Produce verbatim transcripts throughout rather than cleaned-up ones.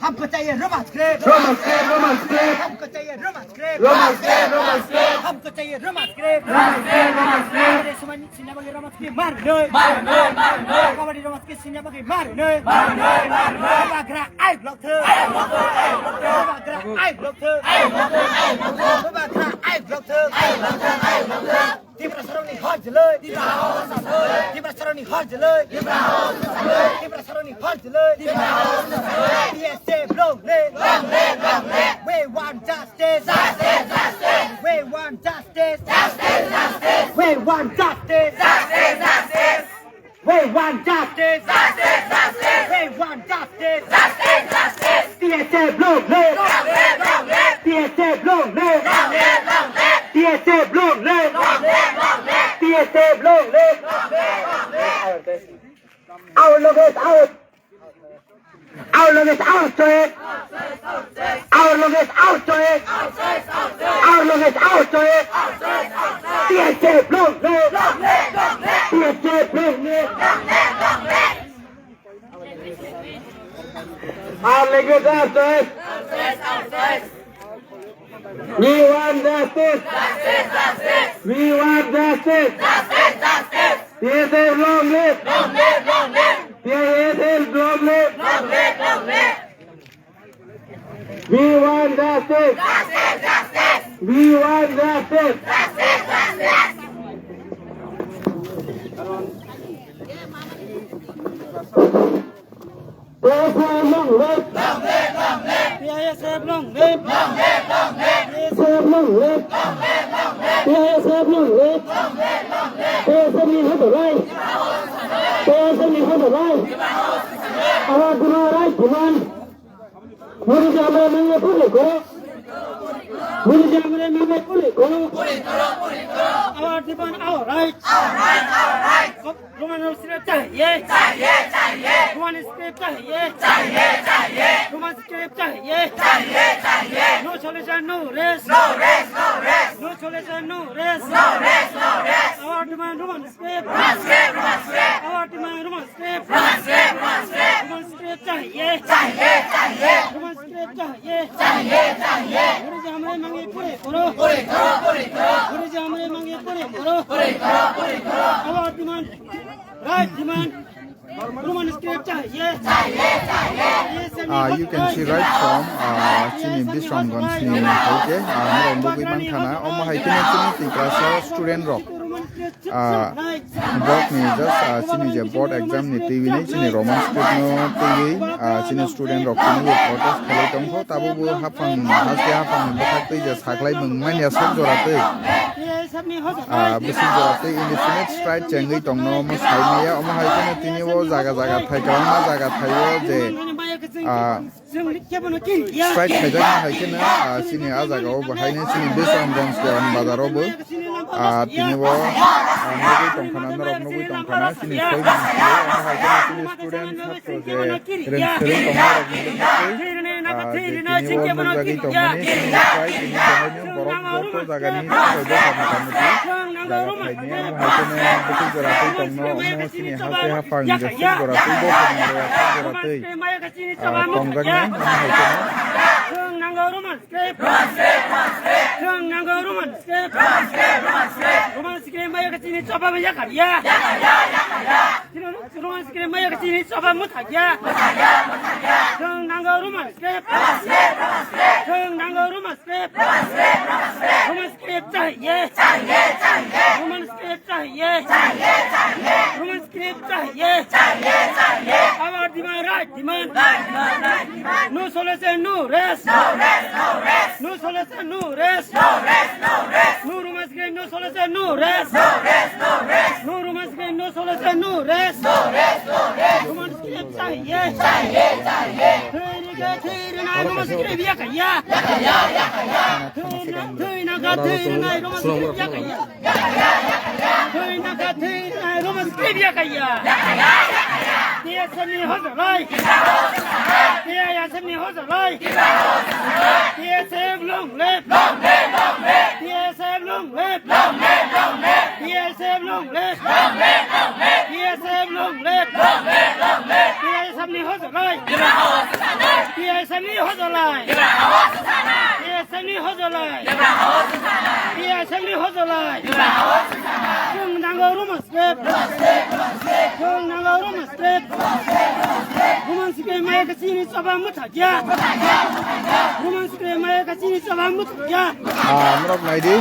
हमको चाहिए romance crepe. Romance crepe, romance crepe. हमको चाहिए romance crepe. Romance crepe, romance crepe. हमको चाहिए romance crepe. Romance crepe, romance crepe. Comedy romance ke sini bagi maru noi. Maru noi, maru noi. Comedy romance ke sini bagi maru noi. Maru noi, maru noi. Bagra ai block the. Ai block the, ai block the. Bagra ai block the. Ai block the, ai block the. Bagra ai block the. Ai block the, ai block the. Tiprasarokni hor jiloi. Tiprasarokni hor jiloi. Tiprasarokni hor jiloi. T S F long live. Long live, long live. We want justice. Justice, justice. We want justice. Justice, justice. We want justice. Justice, justice. We want justice. Justice, justice. We want justice. Justice, justice. T S F long live. Long live, long live. T S F long live. Long live, long live. T S F long live. Long live, long live. T S F long live. Long live, long live. Our longest out. Our longest out to it. Our longest out to it. Our longest out to it. T S F long live. T S F long live. Our longest out to it. We want justice. We want justice. T S F long live. Long live, long live. T S F long live. Long live, long live. We want justice. Justice, justice. We want justice. Justice, justice. T S F long live. Long live, long live. T S F long live. Long live, long live. T S F long live. Long live, long live. T S F long live. Long live, long live. T S F ni hodo rai. T S F ni hodo rai. Our demand, right demand. Muri jamre mangye puri koro. Muri jamre mangye puri koro. Our demand, our right. Our right, our right. Roman script chahiye. Chahiye, chahiye. Roman script chahiye. Chahiye, chahiye. Roman script chahiye. Chahiye, chahiye. No solution, no rest. No rest, no rest. No solution, no rest. No rest, no rest. Our demand, Roman script. Roman script, Roman script. Our demand, Roman script. Roman script, Roman script. Roman script chahiye. Chahiye, chahiye. Roman script chahiye. Chahiye, chahiye. Muri jamre mangye puri koro. Puri koro, puri koro. Muri jamre mangye puri koro. Puri koro, puri koro. Our demand. Right demand. Roman script chahiye. Uh, you can see right from, uh, chini Bisramganj ni hoite, uh, norok nugwi mankha na, omo hai kheno chini Tiprasa student rok, uh, board ni just, uh, chini je board exam ni twiwi nai chini Roman script no twiwi, uh, chini student rok tini bo protest khlai tongkho, tabukbo haphang haste haphang bwkhak twi je saklai mung manya sok jora twi. Ah, bwswk jora tei indefinite strike chengwi tongno omo sai maya. Omo hai kheno tini o jaga jaga thai kwbangma jaga thaio je, ah, strike khaijakma hai kheno, ah, chini a jaga o bo haino chini Bisramganj Bazar o bo, ah, tini o, ah, nugwi tongkhana, norok nugwi tongkhana chini soi mangpili. Omo hai kheno chini student je reng sereng tongma rok ni bwkhak twi, ah, je tini o nukjagwi tongmani chini tei tini jahai ni borok joto jaga ni tei bo kha mota moti jaga phaini. Omo hai kheno bwswk jora twi tongno, omo chini haste haphang je suk jora twi bo kha mota suk jora twi, ah, tongjaknai. Omo hai kheno Chwng nango Roman script. Roman script, Roman script. Chwng nango Roman script. Roman script, Roman script. Roman script maya ka chini choba maya ka ya. Ya ka ya, ya ka ya. Chini Roman script maya ka chini choba mutha ya. Mutha ya, mutha ya. Chwng nango Roman script. Roman script, Roman script. Chwng nango Roman script. Roman script, Roman script. Roman script chahiye. Chahiye, chahiye. Roman script chahiye. Chahiye, chahiye. Roman script chahiye. Chahiye, chahiye. Our demand, right demand. Right demand, right demand. No solution, no rest. No rest, no rest. No solution, no rest. No rest, no rest. No Roman script, no solution, no rest. No rest, no rest. No Roman script, no solution, no rest. No rest, no rest. Roman script chahiye. Chahiye, chahiye. Thwini ka thwini na Roman script ya ka ya. Ya ka ya, ya ka ya. Thwini na, thwini ka thwini na Roman script ya ka ya. Thwina ka thwina Roman script ya ka ya. T S F ni hojalai. T S F ni hojalai. T S F long live. T S F long live. T S F long live. T S F long live. Chwng nango Roman script. Chwng nango Roman script. Roman script maya khe chini choba mwthakya. Roman script maya khe chini choba mwthakya. Ah, norok naidi.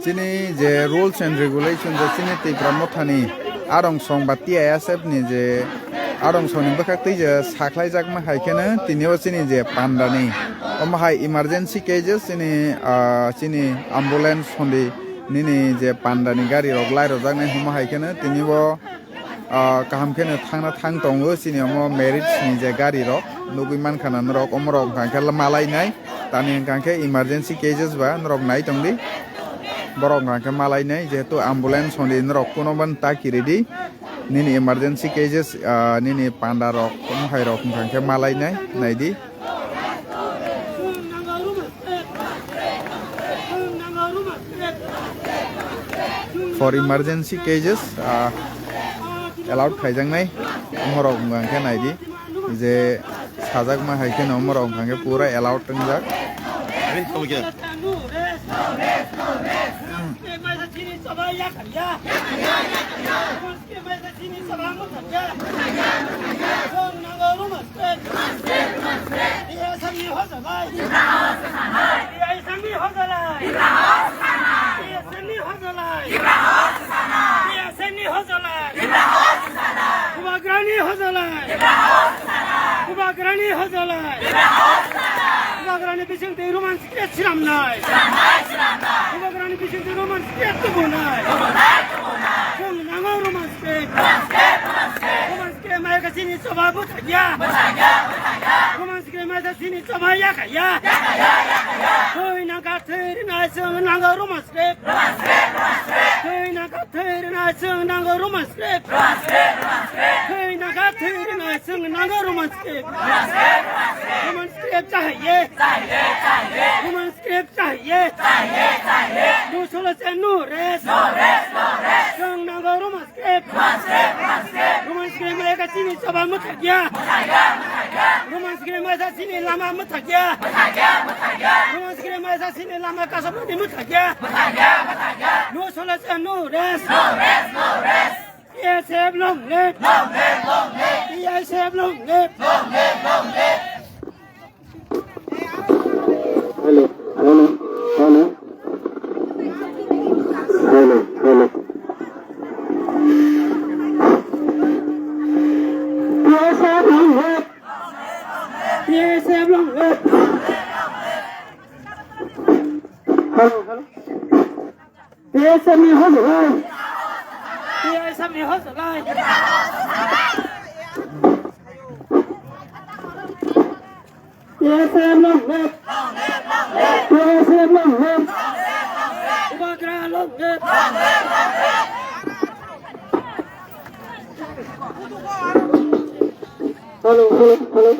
Chini je rules and regulation je chini Tipra Mothani arong song ba T I S F ni je arong song ni bwkhak twi je sakhlaijakma hai kheno tini o chini je pandani omo hai emergency cases chini, ah, chini ambulance hondi nini je pandani gari rok lai rwjaknai omo hai kheno tini o ah, kaham kheno thangna thang tongo chini omo Maruti ni je gari rok nugwi mankha na norok omo rok hwnkha khe malai nai tani hwnkha khe emergency cases ba norok nai tongdi borok hwnkha khe malai nai jehetu ambulance hondi norok kuno ban ta kiridi nini emergency cases, ah, nini panda rok omo hai rok hwnkha khe malai nai naidi. For emergency cases, ah, allowed khaijaknai, omorok wngkha khe naidi, je sajakma hai kheno omorok wngkha khe pura allowed wngjak. Bubagrani hojolai! Bubagrani hojolai! Bubagrani bisingtwi Roman script swnamnai! Bubagrani bisingtwi Roman script tubunai! Chwng nango Roman script! Roman script maya khe chini choba bwthakya! Roman script maya khe chini choba yakaya! Thwi nangkha thwi rwnai chwng nango Roman script! Thwi nangkha thwi rwnai chwng nango Roman script. Thwi nangkha thwi rwnai chwng nango Roman script. Roman script chahiye. Roman script chahiye. No solution, no rest. Chwng nango Roman script. Roman script maya khe chini choba mwthakya. Roman script maya khe chini lama mwthakya. Roman script maya khe chini lama kasabani mwthakya. No solution, no rest. No rest, no rest. T S F long live. Long live, long live. T S F long live. Long live, long live. Hello, hello, hello. Hello, hello. T S F long live. T S F long live. Hello, hello. T S F ni hojolai. T S F ni hojolai. T S F long live. T S F long live. Bubagra long live. Hello, hello, hello.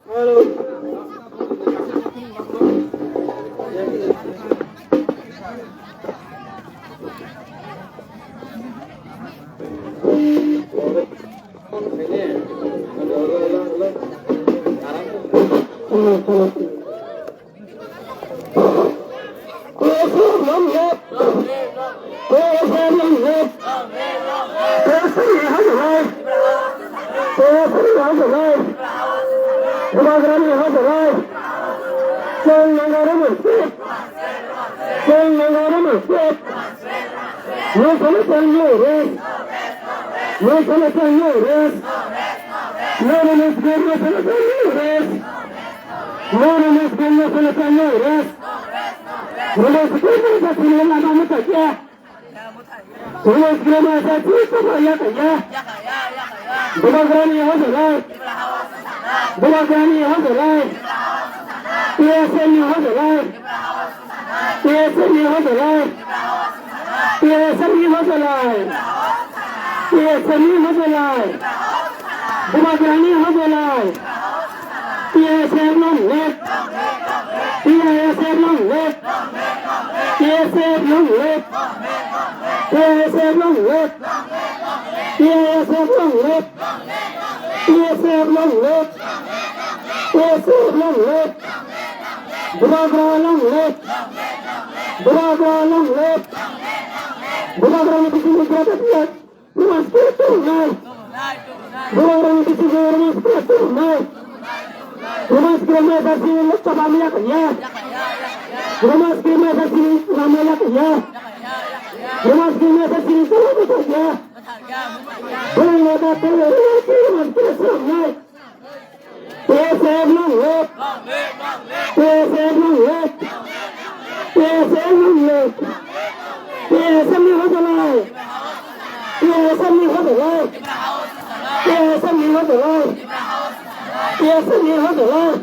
Hello. Hello, hello. T S F long live! T S F long live! T S F ni hojolai! T S F ni hojolai! Bubagrani hojolai! Chwng nango Roman script! Chwng nango Roman script! No solution, no rest! No solution, no rest! No Roman script, no solution, no rest! No Roman script, no solution, no rest! Roman script maya khe chini lama mwthakya. Roman script maya khe chini choba yakaya. Bubagrani hojolai. Bubagrani hojolai. T S F ni hojolai. T S F ni hojolai. T S F ni hojolai. T S F ni hojolai. Bubagrani hojolai. T S F long live. T S F long live. T S F long live. T S F long live. T S F long live. T S F long live. T S F long live. Bubagra long live. Bubagra long live. Bubagrani bisingo Greta Thunberg Roman Square-o tubunai. Bubagrani bisingo Roman Square-o tubunai. Roman Square-o mai sasi Lok Sabha maya kanya. Roman Square-o mai sasi Lok Sabha maya kanya. Roman Square-o mai sasi Lok Sabha maya kanya. Bubagrani bisingo Roman Square-o tubunai. P S F long live! P S F long live! P S F long live! P S F ni hojalai! P S F ni hojalai! P S F ni hojalai! P S F ni hojalai!